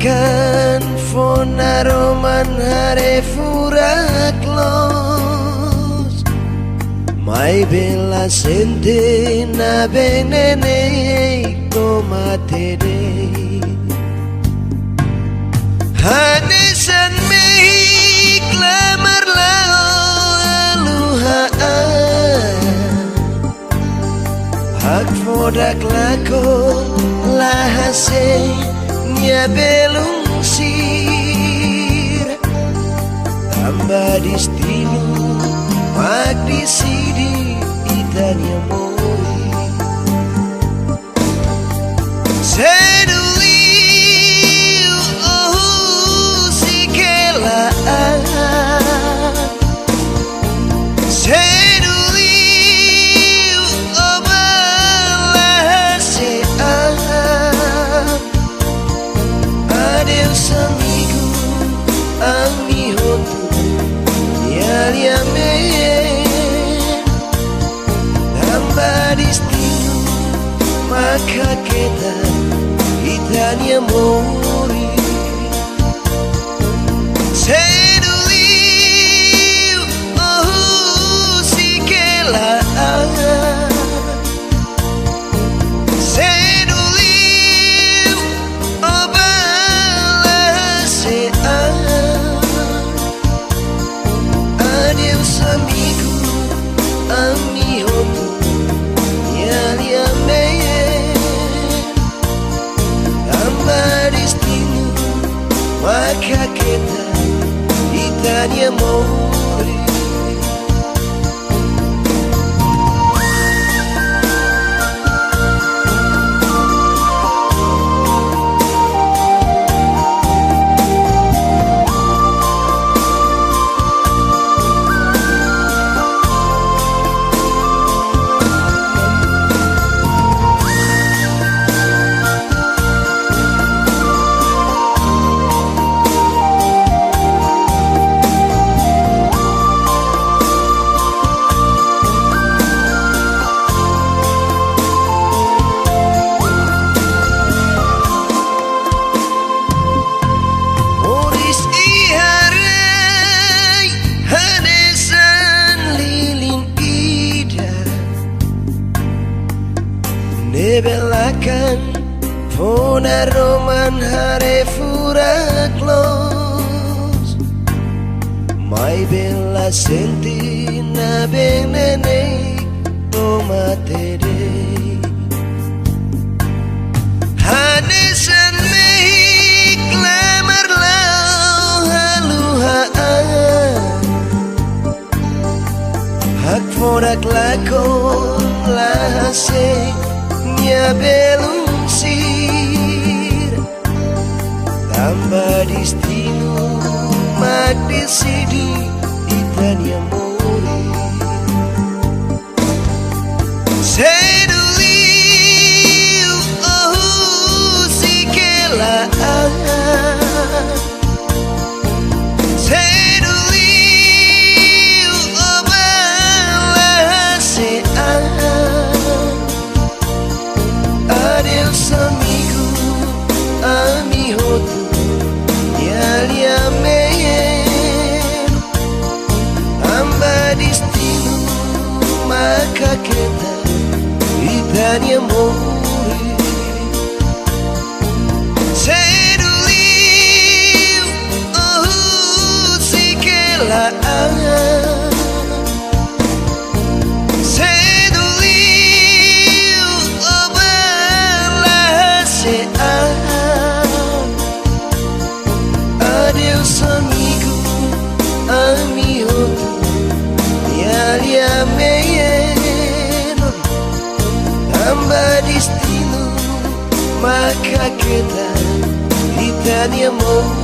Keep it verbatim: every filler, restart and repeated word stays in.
Kan fó naroman haree furak loos, maibé la sente ne'ebé neineik to'o mate de'it. Hanesan mehi klamar la'o haluha an. Hakfodak lakon la hase'e nia belun sira. Tanba destinu mak deside ita-nia moris. Sedu liu, oh, husik hela an. Sedu liu, oh, bala hase'e an. Adeus amigu, ami hotu nia lia me'en. Tanba destinu mak haketak ita-nia moris. Sedu liu, oh, husik hela an. Sedu liu, oh, bala hase'e an. Adeus amigu, ami hotu nia lia me'en. Tanba destinu mak haketak ita-nia moris. Moris iha rai hanesan lilin ida. Ne'ebé lakan fó naroman haree furak loos, maibé la sente ne'ebé neineik to'o mate de'it. Hanesan mehi klamar la'o haluha an. Hakfodak lakon la hase'e nia belun sira. Tanba destinu mak deside ita-nia moris. Sedu liu, oh, husik hela an. Sedu liu, oh, bala hase'e an. Adeus amigu, ami hotu nia lia me'en. Tanba destinu mak haketak ita-nia moris. Sedu liu, oh, husik hela an. Sedu liu, oh, bala hase'e an. Adeus amigu, ami hotu nia lia me'en. Tanba destinu mak haketak ita-nia moris.